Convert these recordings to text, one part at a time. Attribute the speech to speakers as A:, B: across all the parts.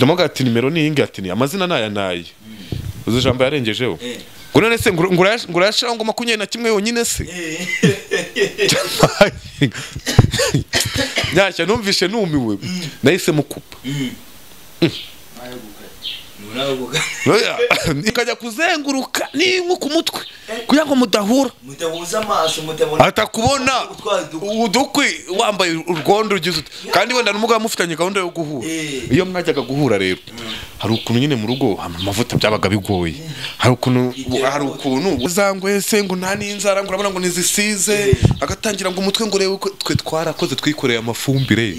A: Ndamuga ati nimero ni iyi, ati ni amazina naya nayi. Uzi ijambo yarengejeho ngo none se ngo urayashiraho ngo 21 yonyine se? Nyashya numvishe numiwe, nahise mukupa. Ikajya kuzenguruka n'inko ku mutwe kugira ngo mudahura,
B: mudahuza amaso, mutabona,
A: atakubona udukwi wambaye urwondo ugize ute. Kandi wenda n'umugabo mufitanye gahunda yo guhura. Iyo mwajyaga guhura rero hari ukuntu nyine mu rugo amavuta byabaga bigoye, hari ukuntu uzangwe se ngo nta n'inzara ngo urabona ngo nizisize, agatangira ngo umutwe ngo urebe twe twarakoze twikoreye amafumbire,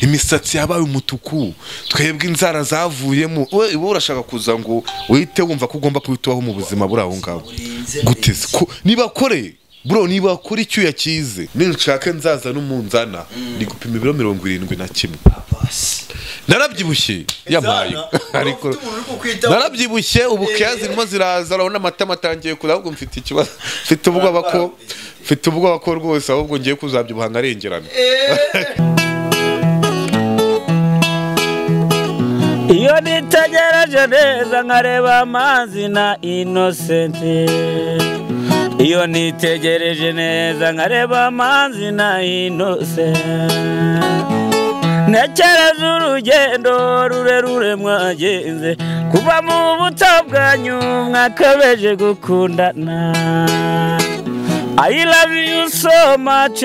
A: imisatsi yabaye umutuku, twebwe inzara zavuyemo. We urashaka kuza ngo uhite wumva ko ugomba kubitubaho mu buzima buri aho ngaho guteze niba kore bro, niba kuri icyuya cyize ninshaka nzaza n'umunzana ni gupima ibiro 71. Narabyibushye yabaye, ariko narabyibushye ubu keya zirimo ziraza, urabona amatama atangiye kuza, ahubwo mfite ikibazo, mfite ubwoba ko rwose ahubwo ngiye kuzabyibuha nkarengerana.
C: Iyo nitegereje neza nkareba Amazi na Innocent, iyo nitegereje neza nkareba Amazi na Innocent, ntekereza urugendo rurerure mwagenze kuva mu buto bwanyu mwakabeje gukundana. I love you so much,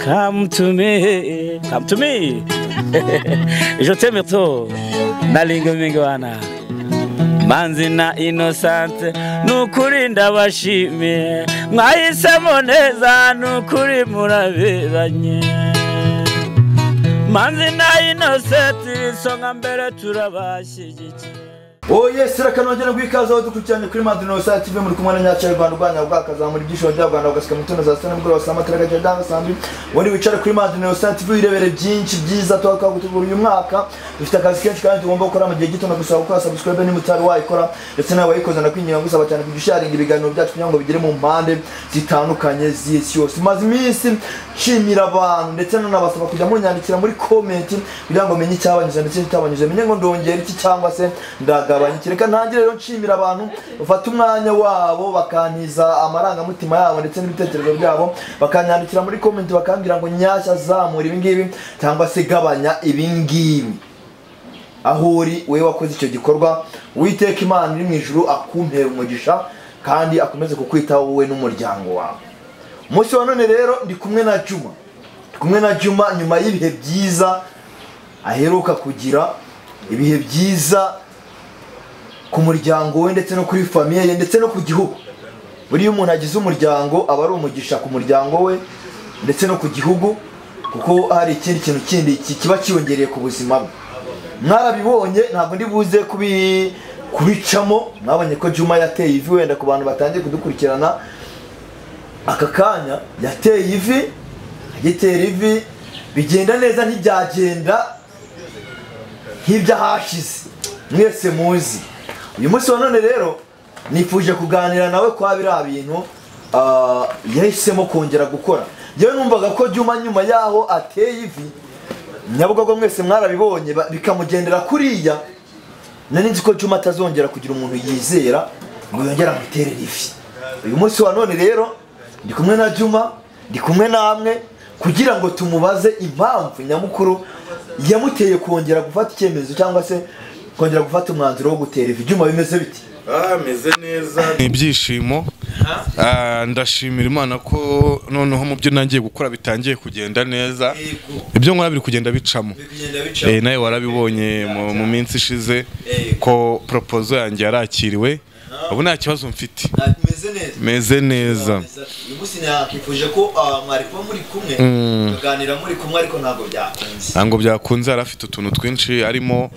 C: come to me, come to me. Je t'aime trop. Nalinga mingwana Manzi na Innocent, nukuri ndabashimiye, mwahisemo neza nukuri muraberanye. Manzi na Innocent isonga mbere turabashyigikiye.
B: Oh yes, reka nongere gwikaza aho dukurikiranye kuri Manzi Innocent TV, muri kumwe na Nyacyo Rwanda Rwanda rwakazamura ibyishimo bya Rwanda ugasika mutono za sena mugoroba saa matara gaje danga sambi. Wari wicare kuri Manzi Innocent TV urebere byinshi byiza twakagutegura uyu mwaka. Dufite akazi kenshi kandi tugomba gukora mu gihe gito, nagusaba gukora subscribe ni mutari wayikora, ndetse nawe wayikoze nakwinginga ngusaba cyane kujya ibiganiro byacu kugira ngo bigere mu mpande zitandukanye z'isi yose. Maze iminsi nshimira abantu ndetse nanabasaba kujya munyandikira muri comment kugira ngo menye icyabanyuze ndetse n'ikitabanyuze, menye ngo ndongera iki cyangwa se ndagabanya. Reka ntangire rero nshimira abantu bafata umwanya wabo bakantiza amarangamutima yabo ndetse n'ibitekerezo byabo, bakanyandikira muri comment bakambwira ngo Nyashya zamura ibi ngibi cyangwa se gabanya ibi ngibi. Aho uri wewe wakoze icyo gikorwa, Uwiteka Imana iri mu ijuru akumpera umugisha kandi akomeze kukwitaho wowe n'umuryango wawe. Umunsi wa none rero ndi kumwe na Juma. Ndi kumwe na Juma nyuma y'ibihe byiza aheruka kugira, ibihe byiza ku muryango we ndetse no kuri famille ye ndetse no ku gihugu. Buri umuntu agize umuryango aba ari umugisha ku muryango we ndetse no ku gihugu, kuko hari ikindi kintu kindi kiba kiyongereye ku buzima bwe. Mwarabibonye, ntabwo ndi buze kubicamo. Mwabonye ko Juma yateye ivi, wenda ku bantu batangiye kudukurikirana aka kanya yateye ivi, agitera ivi bigenda neza, ntibyagenda nk'ibyahashize mwese muzi. Uyu munsi wa none rero nifuje kuganira nawe kwa biriya bintu yahisemo kongera gukora. Yewe numvaga ko Juma nyuma yaho ateye ivi Nyabugogo mwese mwarabibonye bikamugendera kuriya, nari nzi ko Juma atazongera kugira umuntu yizera ngo yongera amuterere ivi. Uyu munsi wa none rero ndi kumwe na Juma, ndi kumwe namwe kugira ngo tumubaze impamvu nyamukuru yamuteye kongera gufata icyemezo cyangwa se kongera gufata umwanzuro wo gutera ivi. Juma bimeze biti?
A: Meze neza, ni ibyishimo. Ndashimira Imana ko noneho mu byo nangiye gukora bitangiye kugenda neza. Ibyo nkora biri kugenda bicamo. Nawe warabibonye mu minsi ishize ko proposal yanjye yarakiriwe. Ubu nta kibazo mfite. Meze neza.
B: Uyu munsi nakifuje ko mwari kuba muri kumwe tuganira muri kumwe, ariko ntabwo byakunze.
A: Ntabwo byakunze, arafite utuntu twinshi arimo,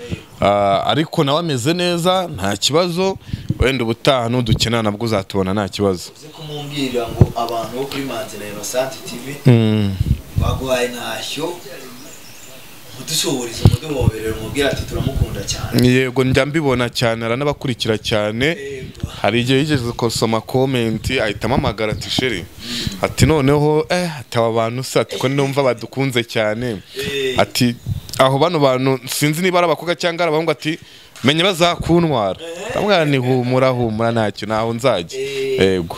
A: ariko nawe ameze neza nta kibazo. Wenda ubutaha nudukena nabwo uzatubona nta kibazo.
B: Uze kumumbwira ngo abantu bo kuri Manzi na Innocent TV baguhaye ntashyo, mudusuhurize umuduhoberera umubwira ati turamukunda cyane.
A: Yego njya mbibona cyane, aranabakurikira cyane. Hari igihe yigeze gusoma comment ahita amamagara ati sheri, ati noneho ati aba bantu se ati ko numva badukunze cyane, ati Aho bano bantu sinzi niba ari abakobwa cyangwa ari abahungu, ati menya bazakuntwara. Ndamubwira ni humura humura ntacyo, ntaho nzajya. Yego,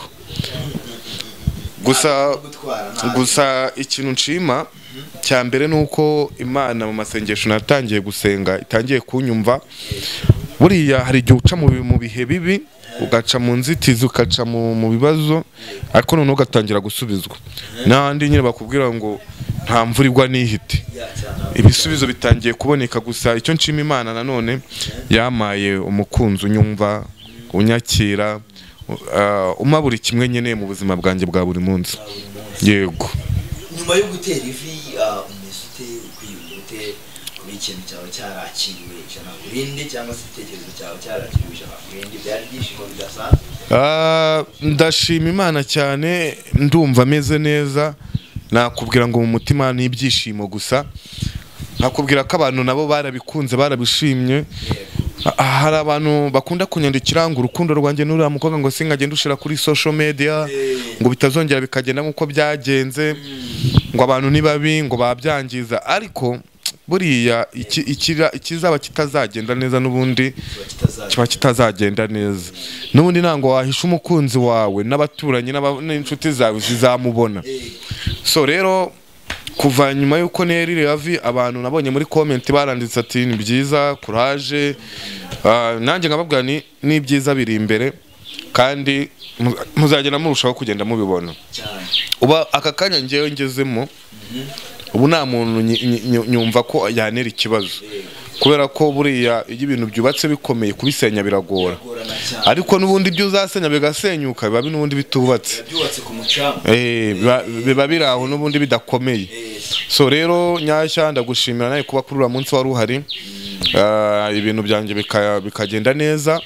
A: gusa ikintu nshima cya mbere ni uko Imana mu masengesho natangiye gusenga itangiye kunyumva. Buriya hari igihe uca mu bihe bibi, ugaca mu nzitizi, ugaca mu bibazo, ariko noneho ugatangira gusubizwa. N'ahandi nyine bakubwira ngo nta mvura igwa n'ihite, ibisubizo bitangiye kuboneka. Gusa icyo nshima Imana nanone, yamaye umukunzi unyumva, unyakira, umpa buri kimwe nkeneye mu buzima bwanjye bwa buri munsi. Yego.
B: Nyuma yo gutera ivi umeze ute, ukwiyumva ute kuba ikintu cyawe cyarakiriwe 100% cyangwa se igitekerezo cyawe cyarakiriwe 100%? Byari ibyishimo bidasanzwe.
A: Ndashima Imana cyane, ndumva ameze neza. Nakubwira ngo mu mutima ni ibyishimo gusa, nakubwira ko abantu nabo barabikunze, barabishimye. Hari abantu bakunda kunyandikira ngo urukundo rwanjye n'uriya mukobwa ngo singagenda ushira kuri social media, ngo bitazongera bikagenda nk'uko byagenze, ngo abantu ni babi, ngo babyangiza. Ariko buriya ikizaba kitazagenda neza n'ubundi kiba kitazagenda neza. N'ubundi ntango wahisha umukunzi wawe n'abaturanyi n'inshuti zawe zizamubona. So rero kuva nyuma yuko nerire avi, abantu nabonye muri comment baranditse ati ni byiza, courage. Nanjye nkababwira ni n'ibyiza biri imbere, kandi muzagenda murushaho kugenda mubibona. Uba aka kanya ngewe ngezemo, ubu nta muntu nyumva ko yanera ikibazo, kubera ko buriya iyo ibintu byubatse bikomeye kubisenya biragora, ariko n'ubundi ibyo uzasenya bigasenyuka biba n'ubundi bitubatse, biba biri aho n'ubundi bidakomeye. So rero Nyashya, ndagushimira nawe kuba kuri uriya munsi wari uhari, ibintu byanjye bikagenda neza,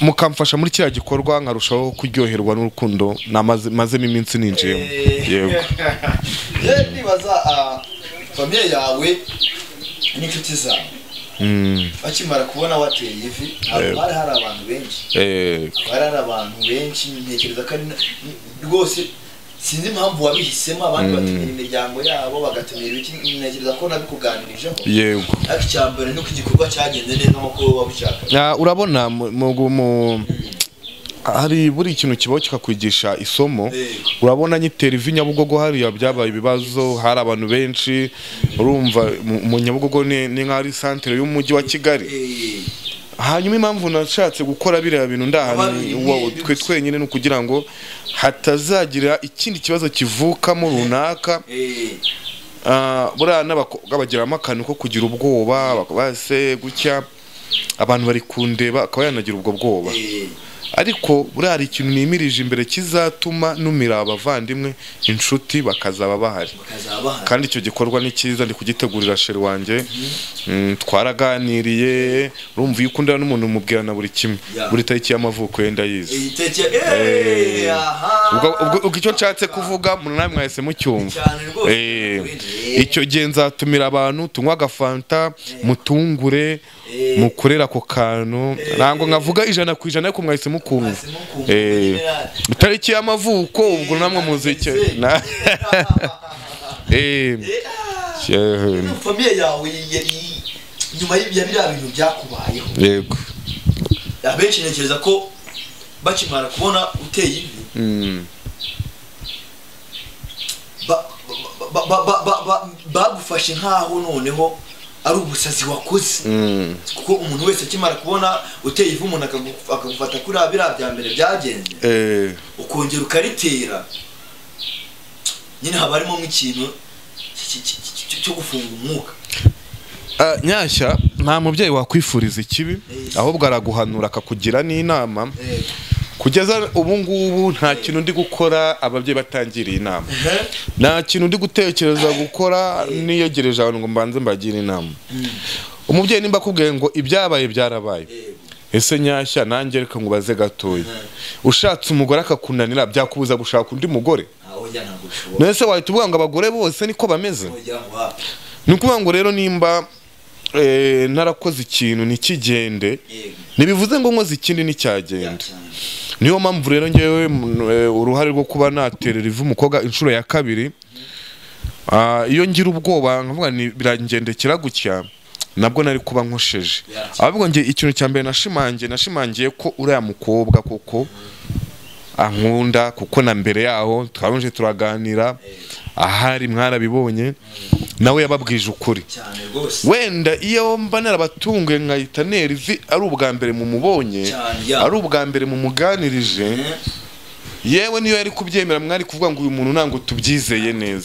A: mukamfasha muri kiriya gikorwa nkarushaho kuryoherwa n'urukundo mazemo iminsi ninjiyemo. Yego.
B: Ndibaza famille yawe n'inshuti zawe bakimara kubona wateye ivi, hari abantu benshi, hari abantu benshi, ntekereza ko rwose sinzi impamvu wabihisemo, abandi batumira imiryango yabo bagatumira ibiki, ntekereza ko nabikuganirijeho.
A: Yego.
B: Ariko icya mbere ni uko igikorwa cyagenze neza nk'uko wabishakaga.
A: Urabona hari buri kintu kibaho kikakwigisha isomo. Urabona nyitera ivi Nyabugogo hariya byabaye ibibazo, hari abantu benshi. Urumva mu Nyabugogo ni nk'ari centre y'umujyi wa Kigali. Hanyuma impamvu nashatse gukora biriya bintu ndahano twe twenyine ni ukugira ngo hatazagira ikindi kibazo kivukamo runaka. Buriya n'abakobwa bagiramo akantu ko kugira ubwoba, bakabase gutya abantu bari kundeba akaba yanagira ubwo bwoba. Ariko buriya hari ikintu nimirije imbere kizatuma numira abavandimwe, inshuti bakazaba bahari. Kandi icyo gikorwa ni cyiza, ndi kugitegurira sheri wanjye. Twaraganiriye, urumva iyo ukundana n'umuntu umubwirana buri kimwe, buri tariki y'amavuko ye ndayizi. Ubwo icyo nshatse kuvuga namwe mwahise mucyumva. Icyo gihe nzatumira abantu tunywa agafanta, mutungure, mukorera ako kantu. Ntabwo nkavuga 100% ariko mwahise mukumva. Itariki y'amavuko ubwo namwe muzi icyo.
B: Famille yawe nyuma y'ibya biriya bintu byakubayeho.
A: Yego.
B: Abenshi ntekereza ko bakimara kubona uteye ivi bagufashe nkaho noneho ari ubusazi wakoze, kuko umuntu wese akimara kubona uteye ivi umuntu akagufata kuri biriya bya mbere byagenze, ukongera ukaritera, nyine haba harimo nk'ikintu cyo gufunga umwuka.
A: Nyashya, nta mubyeyi wakwifuriza ikibi, ahubwo araguhanura akakugira n'inama. Kugeza ubu ngubu nta kintu ndi gukora ababyeyi batangiriye inama, nta kintu ndi gutekereza gukora niyegereje abantu ngo mbanze mbagire inama. Umubyeyi nimba akubwiye ngo ibyabaye byarabaye, ese Nyashya nanjye reka nkubaze gatoya, ushatse umugore akakunanira byakubuza gushaka undi mugore? Nese wahita uvuga ngo abagore bose niko bameze? Ni ukuvuga ngo rero nimba narakoze ikintu ntikigende, ntibivuze ngo nkoze ikindi nticyagende. Niyo mpamvu rero ngewe uruhare rwo kuba naterera ivi umukobwa inshuro ya kabiri, Iyo ngira ubwoba nkavuga ni birangendekera gutya, nabwo nari kuba nkosheje. Ahubwo nge ikintu cya mbere nashimangiye ko uriya mukobwa koko ankunda, kuko na mbere yaho twarunje turaganira, ahari mwarabibonye, nawe yababwije ukuri. Wenda iyo mba narabatunguye nkahita nera ivi ari ubwa mbere mumubonye, ari ubwa mbere mumuganirije, yewe niyo yari kubyemera mwari kuvuga ngo uyu muntu ntango tubyizeye neza.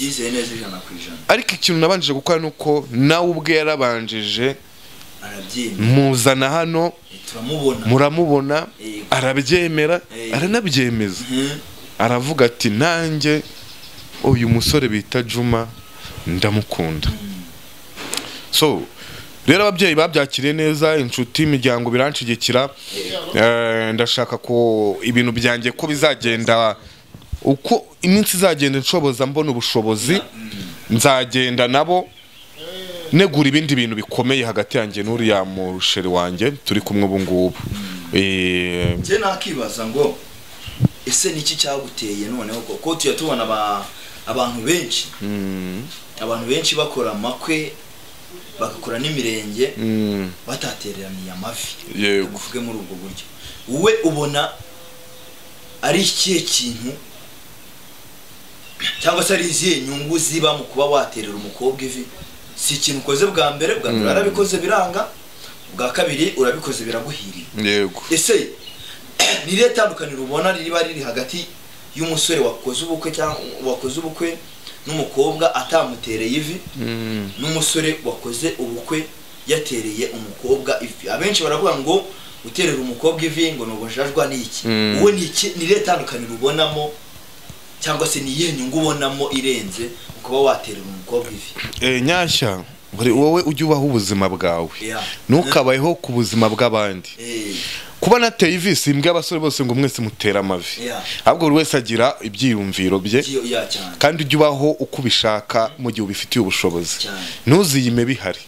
A: Ariko ikintu nabanjije gukora nuko nawe ubwe yarabanjije muzana hano, muramubona, arabyemera, aranabyemeza, aravuga ati nanjye uyu musore bita Juma ndamukunda. So rero ababyeyi babyakiriye neza, inshuti, imiryango biranshigikira. Ndashaka ko ibintu byanjye ko bizagenda uko iminsi izagenda nshoboza mbona ubushobozi, nzagenda nabo negura ibindi bintu bikomeye hagati yanjye n'uriya musheri wanjye turi kumwe ubu ngubu.
B: Nje nakibaza ngo ese niki cyaguteye noneho ko tuya tubona abantu benshi abantu benshi bakora amakwe bagakora n'imirenge batatereraniye amavi, tuvuge muri ubwo buryo, wowe ubona ari ikihe kintu cyangwa se ari izihe nyungu ziba mu kuba waterera umukobwa ivi? Si ikintu ukoze bwa mbere warabikoze biranga, bwa kabiri urabikoze biraguhiriye.
A: Yego.
B: Ese ni irihe tandukaniro ubona riba riri hagati y'umusore wakoze ubukwe cyangwa wakoze ubukwe n'umukobwa atamutereye ivi, n'umusore wakoze ubukwe yatereye umukobwa ivi? Abenshi baravuga ngo uterera umukobwa ivi ngo nubujajwa n'iki. Wowe ni iki, ni irihe tandukaniro ubonamo cyangwa se ni iyihe nyungu ubonamo irenze kuba waterera umukobwa ivi?
A: Nyashya, buri wowe ujye ubaho ubuzima bwawe, ntukabayeho ku buzima bw'abandi. Kuba nateye ivi si imbwa abasore bose ngo mwese mutera amavi, ahubwo buri wese agira ibyiyumviro bye, kandi ujye ubaho uko ubishaka mu gihe ubifitiye ubushobozi, ntuziyime bihari.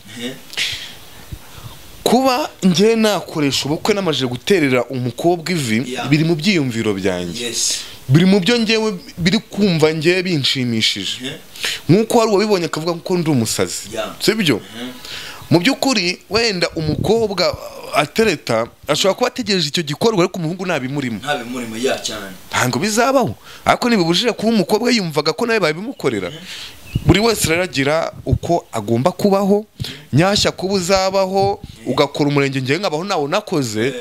A: Kuba njye nakoresha ubukwe namaje guterera umukobwa ivi biri mu byiyumviro byanjye, biri mu byo ngewe biri kumva ngewe binshimishije, nkuko hari uwabibonye akavuga ko ndi umusazi, sibyo? Mu by'ukuri wenda umukobwa atereta ashobora kuba ategereje icyo gikorwa, ariko umuhungu ntabimurimo, ntabwo bizabaho. Ariko ntibibujije kuba umukobwa yumvaga ko nawe babimukorera. Buri wese rero agira uko agomba kubaho. Nyashya kuba uzabaho ugakora umurenge, ngewe nkabaho nawe nakoze,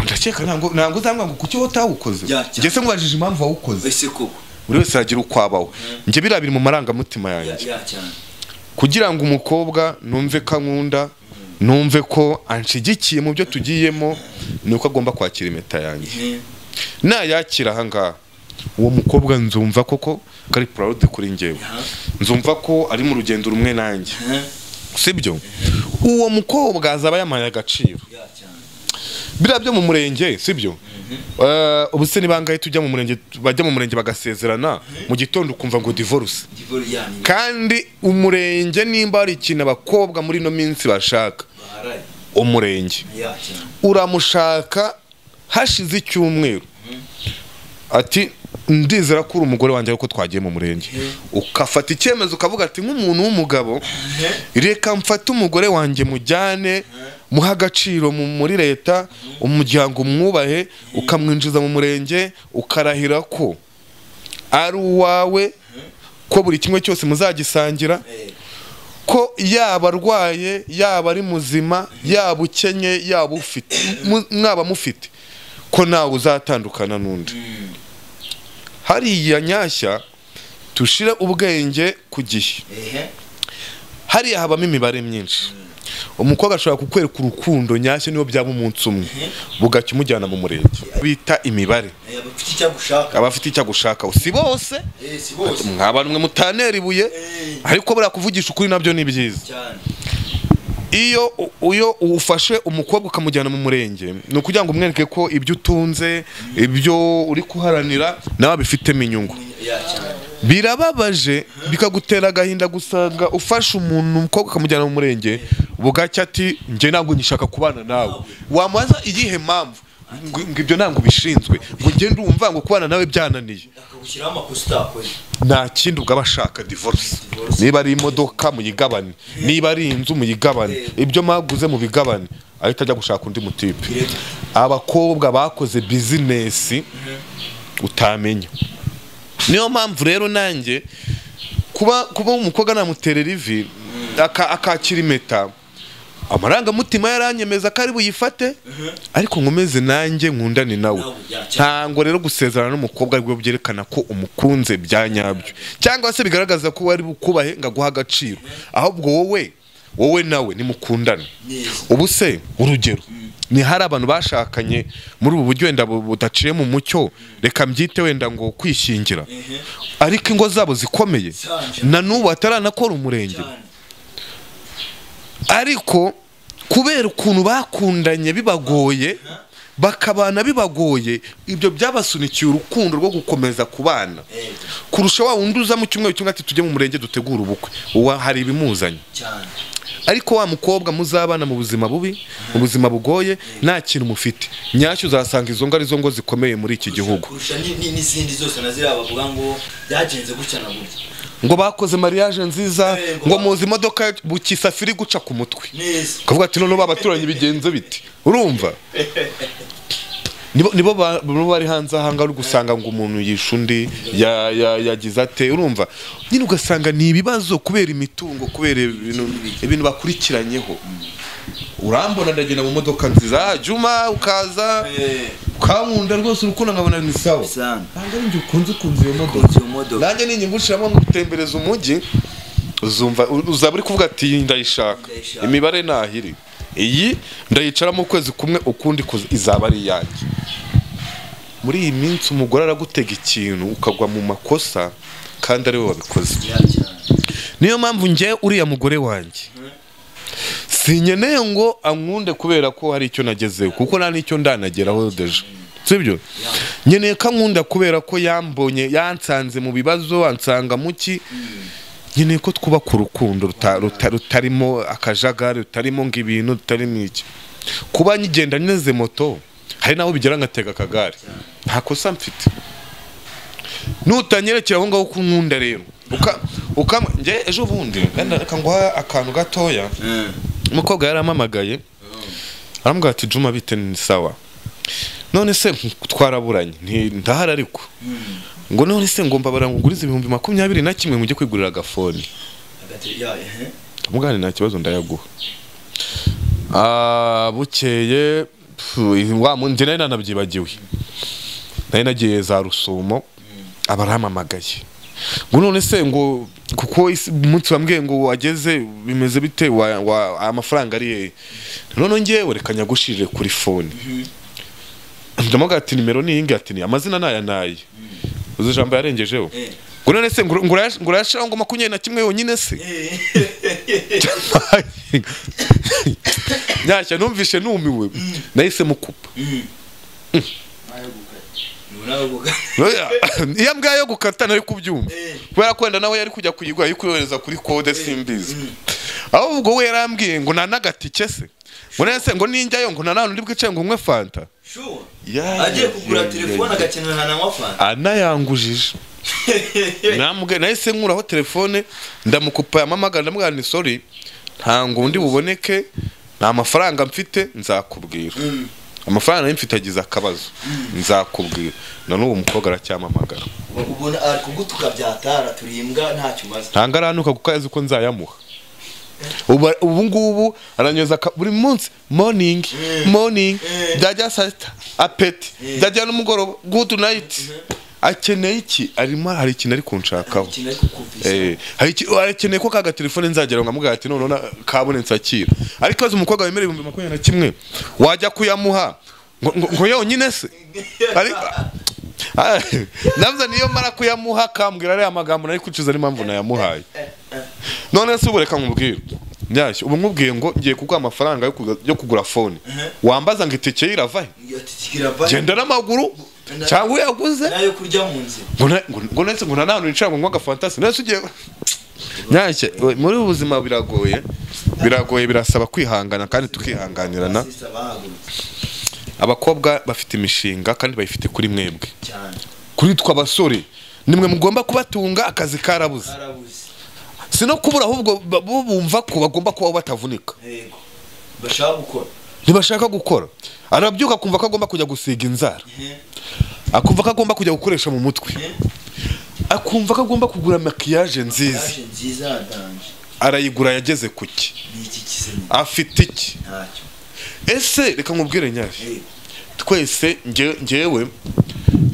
A: ndakeka ntabwo uzambwira ngo kuki wowe utawukoze, njye se nkubajije impamvu wawukoze. Buri wese agira uko abaho. Njye biriya biri mu marangamutima yanjye, kugira ngo umukobwa numve ko ankunda, numve ko anshigikiye mu byo tugiyemo, ni uko agomba kwakira impeta yanjye. Nayakira aha ngaha, uwo mukobwa nzumva koko ko ari proud kuri njyewe, nzumva ko ari mu rugendo rumwe nanjye, sibyo? Uwo mukobwa azaba yamaye agaciro. Biriya byo mu murenge, sibyo? Ubu se ni bangahe tujya mu murenge, bajya mu murenge bagasezerana, mu gitondo ukumva ngo divorce. Kandi umurenge nimba ari ikintu abakobwa muri no minsi bashaka, umurenge uramushaka hashize icyumweru ati ndizera ko uri umugore wanjye ariko twagiye mu murenge, ukafata icyemezo ukavuga ati nk'umuntu w'umugabo reka mfate umugore wanjye mujyane muha agaciro muri leta, umuryango umwubahe, ukamwinjiza mu murenge, ukarahira ko ari uwawe, ko buri kimwe cyose muzagisangira, ko yaba arwaye, yaba ari muzima, yaba ukenye, yaba ufite, mwaba mufite, ko nawe uzatandukana n'undi. Hariya Nyashya tushire ubwenge ku gihe. Hariya habamo imibare myinshi. Umukobwa ashobora kukwereka urukundo Nyashya niyo byaba umunsi umwe, bugacya umujyana mu murenge. Bita imibare. Abafite icyo agushaka si bose, mwaba mwe mutanera ibuye, ariko buriya kuvugisha ukuri nabyo ni byiza. Iyo uyo ufashe umukobwa ukamujyana mu murenge, ni ukugira ngo umwereke ko ibyo utunze, ibyo uri kuharanira nawe bifitemo inyungu. Birababaje bikagutera agahinda gusanga ufashe umuntu umukobwa ukamujyana mu murenge, bugacya ati njye ntabwo ngishaka kubana nawe. Wamubaza iyihe mpamvu? Ngo ibyo ntabwo bishinzwe, ngo ugende wumva ngo kubana nawe byananiye,
B: akagushyiraho amakosa utakoze.
A: Nta kindi ubwo aba ashaka divorce. Niba ari imodoka muyigabane, niba ari inzu muyigabane, ibyo mwaguze mubigabane, ahita ajya gushaka undi mutipe. Abakobwa bakoze business utamenya. Niyo mpamvu rero nanjye kuba umukobwa namuterera ivi akakira impeta, amarangamutima yaranyemeza ko ari buyifate, ariko nkomeze nanjye nkundane nawe. Ntango rero gusezerana n'umukobwa aribwo byerekana ko umukunze bya nyabyo, cyangwa se bigaragaza ko wari bukubahe ngo aguhe agaciro, ahubwo wowe nawe nimukundane. Ubu se urugero ni hari abantu bashakanye muri ubu buryo wenda budaciye mu mucyo, reka mbyite wenda ngo kwishingira, ariko ingo zabo zikomeye na n'ubu bataranakora umurenge, ariko kubera ukuntu bakundanye bibagoye, bakabana bibagoye, ibyo byabasunikiye urukundo rwo gukomeza kubana kurusha wa wundi uza mu cyumweru kimwe ati tujye mu murenge dutegure ubukwe, uwa hari ibimuzanye. Ariko wa mukobwa muzabana mu buzima bubi, mu buzima bugoye, nta kintu mufite, nyacyo uzasanga izo ngo arizo ngo zikomeye muri iki gihugu
B: kurusha n'izindi zose na ziriya bavuga ngo byagenze gutya na gutya,
A: ngo bakoze mariage nziza, ngo muzi imodoka bukisafiri guca ku mutwe, ukavuga ati noneho abaturanyi bigenze biti. Urumva nibo bari hanze ahanga uri gusanga ngo umuntu yishe undi yagize ate. Urumva nyine ugasanga ni ibibazo kubera imitungo, kubera ibintu bakurikiranyeho. Urambona ndagenda mu modoka nziza, Juma ukaza ukankunda rwose, urukundo nkabona ni sawa, ntabwo ari njye ukunze iyo modoka, nanjye ninyingushiramo ngutembereza umujyi, uzumva uzaba uri kuvuga ati ndayishaka, imibare nahiri iyi ndayicaramo ukwezi kumwe ukundi izaba ari iyanjye. Muri iyi minsi umugore aragutega ikintu ukagwa mu makosa kandi ari we wabikoze. Niyo mpamvu njye uriya mugore wanjye sinkeneye ngo ankunde kubera ko hari icyo nagezeho, kuko nta n'icyo ndanageraho deje, sibyo? Nkeneye ko ankunda kubera ko yambonye, yansanze mu bibazo, ansanga muki. Nkeneye ko twubaka urukundo rutarimo akajagari, rutarimo ngo ibintu, rutarimo iki. Kuba nyigenda neze moto, hari naho bigera ngatega akagare, nta kosa mfite. Nutanyerekera aho ngaho ko unkunda rero, njye ejo bundi reka nguha akantu gatoya. Umukobwa yarampamagaye arambwira ati Juma bite, ni sawa, none se twaraburanye ndahari, ariko ngo none se ngomba baranguguriza 21,000 mujye kwigurira agafoni. Mugane nta kibazo ndayaguha. Bukeye wa mundi nari nanabyibagiwe, nari nagiye za Rusumo, abaramamagaye ngo none se ngo kuko umunsi wambwiye ngo wageze bimeze bite, amafaranga ari hehe? None ngewe reka nyagushirire kuri phone. Ndamuga ati nimero ni iyi, ati ni amazina naya naye. Uzi ijambo yarengejeho ngo none se ngo urayashiraho ngo 21 yonyine se? Nyashya numvishe numiwe, nahise mukupa. Iyo mbwa yo gukata nari kubyumva, kubera ko wenda nawe yari kujya kuyigura ayikuyohereza kuri kode simbizi. Ahubwo we yarambwiye ngo nta n'agatike se, ngo none se ngo ninjyayo ngo nta n'ahantu ndi bwicaye ngo nywe fanta.
B: Agiye kugura telefone agakenera ahantu anywa fanta,
A: anayangujije. Nahise nkuraho telefone ndamukupa, yamamagara ndamubwira nti sorry, ntango undi buboneke, nta mafaranga mfite, nzakubwira. Amafaranga nari mfite agize akabazo, nzakubwira. Na n'ubu umukobwa aracyamamagara.
B: Ubona ari kugutuka byatara turimbwa ntacyo umaze.
A: Ntanga aranuka kuko azi ko nzayamuha. Ubu ngubu aranyoza buri munsi morning morning, byajya saa sita apeti, byajya n'umugoroba good night. Akeneye iki? Arimo hari ikintu ari kunshakaho, akeneye ko kaga telefone nzagera ngo amubwira ati none kabonetse akira. Ariko azi umukobwa wemerewe 21,000 wajya kuyamuha ngo yonyine se? Navuze niyo mara kuyamuha kambwira ariya magambo nari kwicuza n'impamvu nayamuhaye. None se ubu reka nkubwire Nyashya, ubu nkubwiye ngo ngiye kuguha amafaranga yo kugura phone, wambaza ngo itike irava he? Genda n'amaguru cyangwa uyaguze
B: nayo kurya mu nzira.
A: Ngo nese ngo nta hantu nicara ngo nywa agafantasi. Nese ugiye Nyashya, muri ubu buzima biragoye, biragoye, birasaba kwihangana kandi tukihanganirana. Abakobwa bafite imishinga kandi bayifite kuri mwebwe
B: cyane.
A: Kuri twe abasore nimwe mugomba kubatunga, akazi karabuze. Si no kubura, ahubwo bo bumva ko bagomba kubaho batavunika.
B: Yego. Bashaka gukora.
A: Ntibashaka gukora. Arabyuka akumva ko agomba kujya gusiga inzara, akumva ko agomba kujya gukoresha mu mutwe, akumva ko agomba kugura maquillage nziza.
B: Yaje nziza yadanje.
A: Arayigura yageze kuki?
B: Ni iki kise nyine?
A: Afite iki?
B: Ntacyo.
A: Ese reka nkubwire nyari,
B: Yego.
A: twese njyewe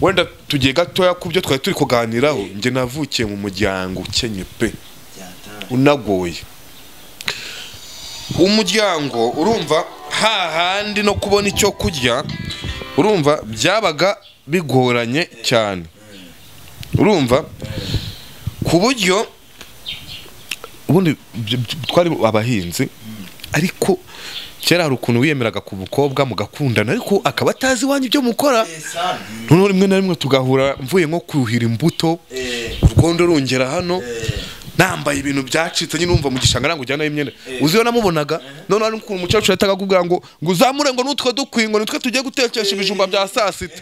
A: wenda tugiye gatoya ku byo twari turi kuganiraho, njye navukiye mu muryango ukenye pe,
B: Byatanje.
A: unagoye. Umuryango urumva hahandi no kubona icyo kurya urumva byabaga bigoranye cyane, urumva ku buryo ubundi twari abahinzi, ariko kera hari ukuntu wiyemeraga ku mukobwa mugakundana ariko akaba atazi iwanyu ibyo mukora.
B: Sana.
A: Noneho rimwe na rimwe tugahura mvuye nko kuhira imbuto, urwondo rungera hano, nambaye ibintu byacitse nyine, umva mu gishanga ntabwo ujyanayo imyenda. Uzi iyo namubonaga, noneho hari ukuntu umukecuru yahitaga akubwira ngo uzamure ngo nutwe dukwi, ngo nitwe tugiye gutekesha ibijumba bya saa sita,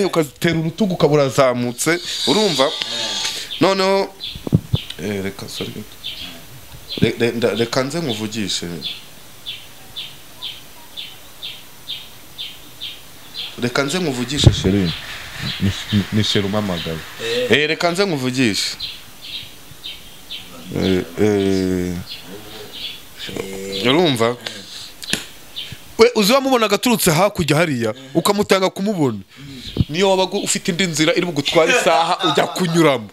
A: ukazitera urutugu ukaba urazamutse, urumva. Noneho reka sorry, reka nze nkuvugishe, reka nze nkuvugishe chérie, ni chérie umamagaye. Reka nze nkuvugishe. Urumva we uzi wamubonaga aturutse hakurya hariya ukamutanga kumubona, niyo wabaga ufite indi nzira iri bugutwara isaha ujya kunyuramo,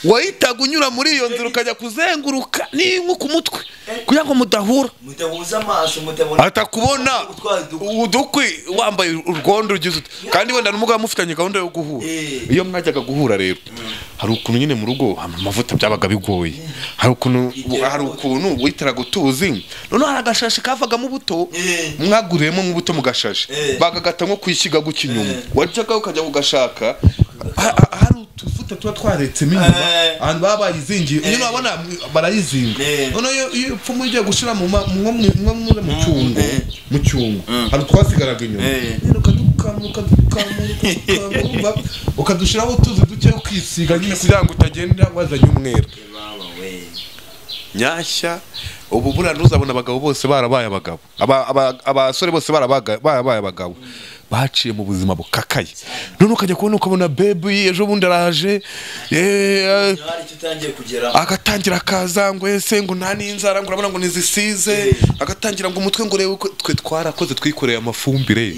A: wahitaga unyura muri iyo nzira ukajya kuzenguruka n'inkwi ku mutwe kugira ngo mudahura,
B: Mudahuza amaso, mutabona.
A: atakubona udukwi wambaye urwondo ugize ute. Kandi wenda n'umugabo mufitanye gahunda yo guhura. Iyo mwajyaga guhura rero hari ukuntu nyine mu rugo amavuta byabaga bigoye, hari ukuntu witaraga utuzi, noneho hari agashashi kavagamo ubuto mwaguriyemo mu buto mu gashashi, bagagata nko kwishyiga guca inyuma, wajyaga ukajya kugashaka hari utuvuta tuba twaretsemo inyuma, ahantu baba bayizingiye nyine urabona barayizinga. Noneho iyo upfumu ugiye gushira mu cyungo, mu cyungo hari utwasigaraga inyuma, nyine ukadukamura ukadushiraho utuzi duke ukisiga nyine kugira ngo utagenda wazanye umwera. Nyashya ubu buriya ntuzabona abagabo bose barabaye abagabo, abasore bose barabaye abagabo, baciye mu buzima bukakaye. None ukajya kubona ukabona baby ejo bundi araje, agatangira akaza ngo ese ngo nta n'inzara ngo urabona ngo nizisize, agatangira ngo umutwe ngo urebe twe twarakoze twikoreye amafumbire,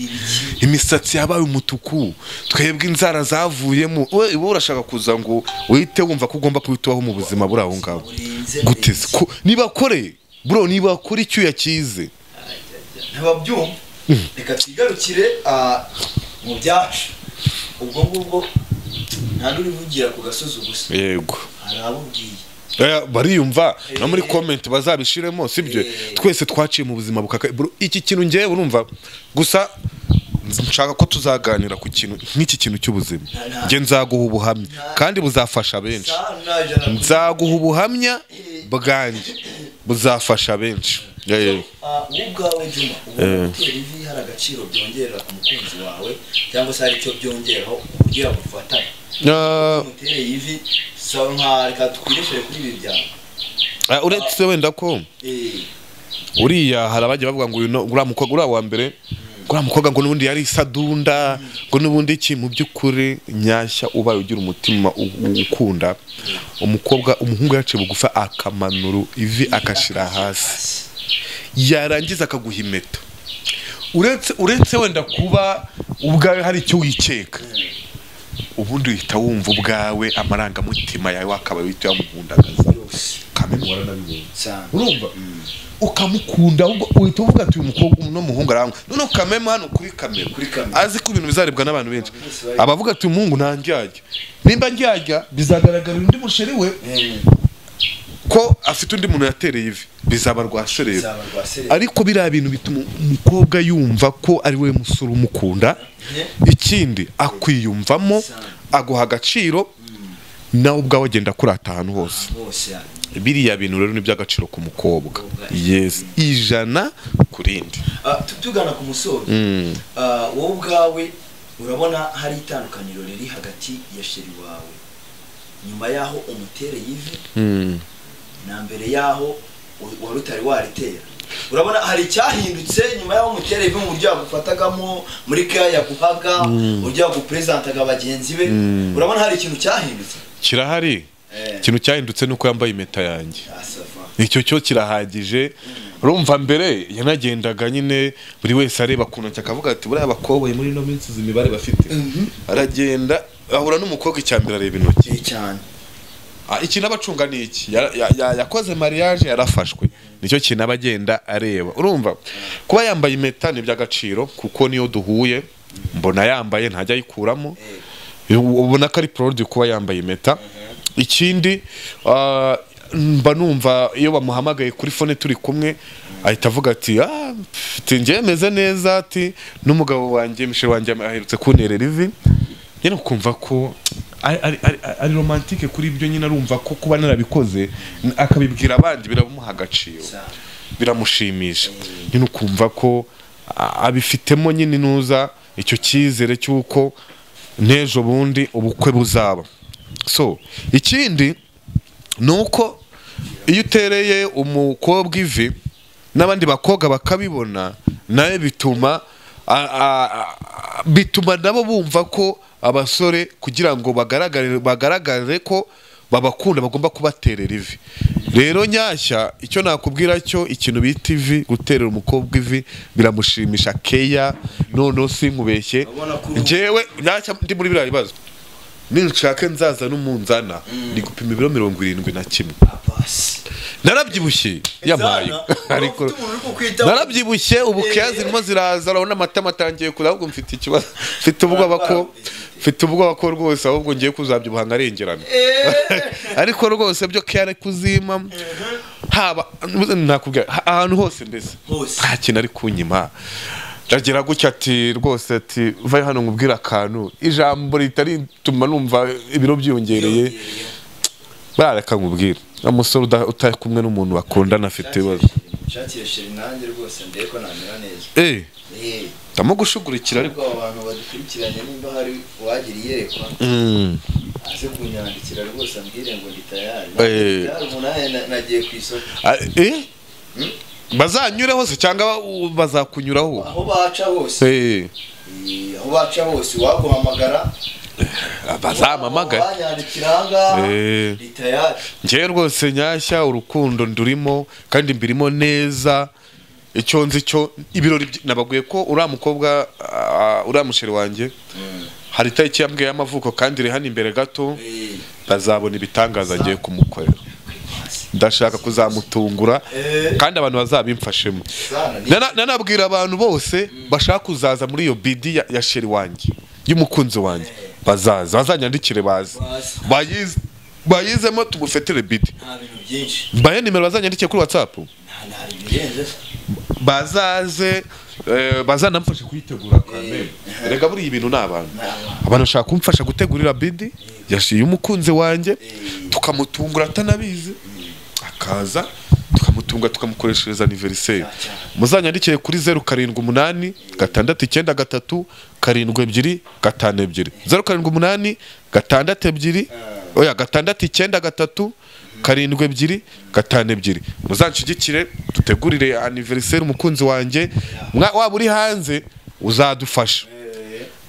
A: imisatsi yabaye umutuku, twebwe inzara zavuyemo. We urashaka kuza ngo uhite wumva ko ugomba kubitubaho mu buzima buri aho ngaho gute? Nibakore bro, nibakore icyuya cyize
B: ntababyumva. Reka twigarukire mu byacu. Ubwo ngubwo nta n'urivugira ku gasozi gusa.
A: Yego.
B: Hari abo ubwiye.
A: Bariyumva no muri comment bazabishiremo, sibyo? Twese twaciye mu buzima bukakaye. Iki kintu ngewe urumva gusa nshaka ko tuzaganira ku kintu nk'iki kintu cy'ubuzima. Nge nzaguha ubuhamya kandi buzafasha benshi. Nzaguha ubuhamya bwanjye buzafasha benshi.
B: Ubwawe Juma, ubona gutera ivi hari agaciro byongerera ku mukunzi wawe cyangwa se hari icyo byongeraho kugira ngo ufatane? Mutere ivi sawa nka reka twireshere kuri ibi byawe.
A: Uretse wenda ko uriya hari abajya bavuga ngo uriya mukobwa uriya wa mbere, uriya mukobwa ngo n'ubundi yari isadunda, ngo n'ubundi iki, mu by'ukuri Nyashya ubaye ugira umutima ukunda umukobwa, umuhungu yaciye bugufi akamanura ivi akashira hasi, yarangiza akaguha impeta. Uretse wenda kuba ubwawe hari icyo wikeka, ubundi uhita wumva ubwawe amarangamutima yawe wakaba wita yamuhundagaza kameme waranabibonye, urumva ukamukunda, uhita uvuga ati uyu mukobwa uno muhungu arangwa. Noneho kameme hano kuri kamera azi ko ibintu bizarebwa n'abantu benshi, abavuga ati umuhungu ntandyarya, nimba ndyarya bizagaragarira undi musheri we ko afite undi muntu yatereye ivi, bizaba rwa serera. Ariko biriya bintu bituma umukobwa yumva ko ari we musore umukunda, ikindi akwiyumvamo, aguha agaciro, nawe ubwawe agenda akurata ahantu hose. Biriya bintu rero ni by'agaciro ku mukobwa. Yes, 100 ku rindi.
B: Tugana ku musozo, wowe ubwawe urabona hari itandukaniro riri hagati ya sheri wawe nyuma yaho umutere yivi na mbere yaho wari utari waritera? Urabona hari icyahindutse nyuma yaho umutere ivi mu buryo yagufatagamo, muri kaya yaguhaga, uburyo yagupresentaga bagenzi be? Urabona hari ikintu cyahindutse?
A: Kirahari. Ikintu cyahindutse nuko yambaye impeta yanjye. Icyo cyo kirahagije. Urumva mbere yanagendaga nyine buri wese areba ku ntoki akavuga ati buriya abakoboyi muri ino minsi izi mibare bafite. Aragenda ahura n'umukobwa, icyambere areba intoki
B: cyane.
A: Ikintu abacunga ni iki? Yakoze mariage yarafashwe, nicyo kintu abagenda areba. Urumva kuba yambaye impeta ni by'agaciro, kuko niyo duhuye mbona yambaye ntajya ayikuramo, ubona ko ari produit kuba yambaye impeta. Ikindi mba numva iyo bamuhamagaye kuri phone turi kumwe ahita avuga ati njye meze neza, ati n'umugabo wanjye Michel wanjye aherutse kunterera ivi. Nyine ukumva ko ari romantique kuri ibyo nyine, arumva ko kuba narabikoze akabibwira abandi biramuha agaciro, biramushimisha. Nyine ukumva ko abifitemo nyine nuza icyo cyizere cy'uko n'ejo bundi ubukwe buzaba. So ikindi nuko iyo utereye umukobwa ivi n'abandi bakobwa bakabibona, nawe bituma nabo bumva ko abasore kugira ngo bagaragare ko babakunda bagomba kubaterera ivi. Rero Nyashya icyo nakubwira cyo, ikintu bita ivi, guterera umukobwa ivi biramushimisha keya. None sinkubeshye, njyewe Nyashya ndi muri biriya bibazo, ninshaka nzaza n'umunzana ni gupima ibiro 71. Narabyibushye yabaye, ariko narabyibushye ubu keya zirimo ziraza, urabona amatama atangiye kuza, ahubwo mfite ikibazo, mfite ubwoba ko rwose ahubwo ngiye kuzabyibuha nkarengerana. Ariko rwose byo keya ari kuzima, haba nakubwira ahantu hose mbese nta kintu ari kunyima. Ndagira gutya ati rwose ati vayo hano nkubwira akantu, ijambo ritari tuma numva ibiro byiyongereye. Barareka nkubwira, umusore utari kumwe n'umuntu bakundana afite ibibazo.
B: Nshakire sheri nanjye rwose ndebe ko namera neza.
A: Ndamugushugurikira ariko
B: abantu badukurikiranye nimba hari uwagira iyerekwa aze kunyandikira rwose ambwire ngo ndi tayari. Umuntu nagiye ku isoko.
A: Bazanyure hose cyangwa bazakunyuraho?
B: Aho baca hose. Aho baca hose waguhamagara
A: bazamamagara.
B: Banyandikira ngaha ndi tayari.
A: Njye rwose Nyashya urukundo ndurimo kandi mbirimo neza. Icyo nzi cyo ibirori nabaguye ko uriya mukobwa uriya musheri wanjye hari itariki yambwiye y'amavuko kandi iri hano imbere gato, bazabona ibitangaza agiye kumukorera. Ndashaka kuzamutungura kandi abantu bazabimfashemo. Nanabwira abantu bose bashaka kuzaza muri iyo bidi ya sheri wanjye y'umukunzi wanjye, bazaza bazanyandikire, baze bayizemo tumufetere bidi. Mbaye nimero bazanyandikire kuri WhatsApp, bazaze bazanamfashe kuyitegura kamere. Rega buri ibintu n'abantu abantu bashaka kumfasha gutegurira bidi yashiye umukunzi wanjye, tukamutungura atanabizi, akaza tukamutunga tukamukoreshereza anniversaire. Muzanyandikire kuri 078 693 72 52 078 6 2 oya 693 72 52. Muzanshigikire dutegurire anniversaire umukunzi wanjye. Waba uri hanze uzadufasha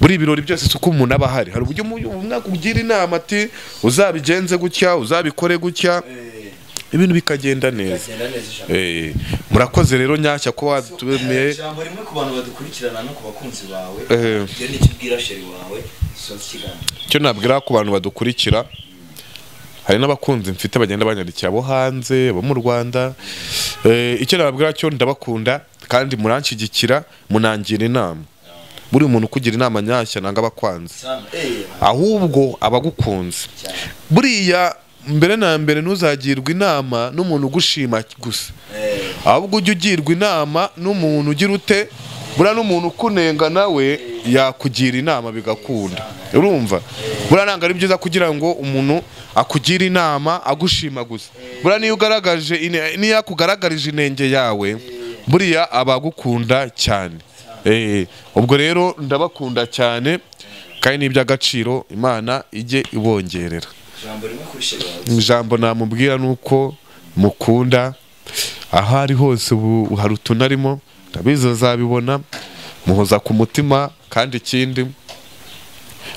A: buri ibirori byose, suko umuntu aba ahari. Hari uburyo umwaka ugira inama ati uzabigenze gutya, uzabikore gutya, ibintu bikagenda neza. Murakoze rero Nyashya ko watubemeye.
B: Ijambo rimwe ku bantu badukurikirana no ku bakunzi bawe, ibyo ni ikibwira sheri wawe soza ikiganiro.
A: Icyo nabwira ku bantu badukurikira, hari n'abakunzi mfite bagenda banyandikira abo hanze, abo mu Rwanda. Icyo nababwira cyo, ndabakunda kandi muranshigikira, munangira inama. Buri muntu kugira inama Nyashya nanga abakwanze, ahubwo abagukunze. Buriya mbere na mbere ntuzagirwa inama n'umuntu ugushima gusa, ahubwo ujye ugirwa inama n'umuntu ugira ute Buriya n'umuntu ukunenga nawe yakugira inama bigakunda, urumva? Buriya ntabwo ari byiza kugira ngo umuntu akugire inama agushima gusa. Buriya niyo ugaragaje niyo akugaragarije inenge yawe, buriya aba agukunda cyane. Ubwo rero ndabakunda cyane kandi ni iby'agaciro, Imana ijye ibongerera. Ijambo namubwira nuko mukunda aho ari hose, ubu hari utuntu arimo ndabizi azabibona, muhoza ku mutima. Kandi ikindi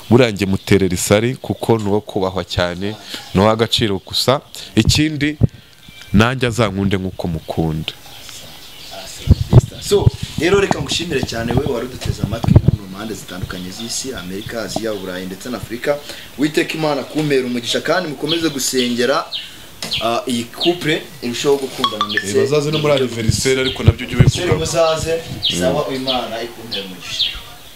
A: burangiye muterera isari kuko ni uwo kubahwa cyane, ni uw'agaciro gusa. Ikindi nanjye azankunde nk'uko mukunda.
B: So rero reka ngushimire cyane we wari uduteze amatwi mu mpande zitandukanye z'isi, Amerika, Aziya, Uburayi ndetse na Afurika. Witeka Imana kumpera umugisha kandi mukomeze gusengera iyi couple irushaho gukundana ndetse
A: bazaze no muri anniversaire, ariko nabyo ujye ubivuga.
B: Muzaze sawa, Imana ikumpera umugisha.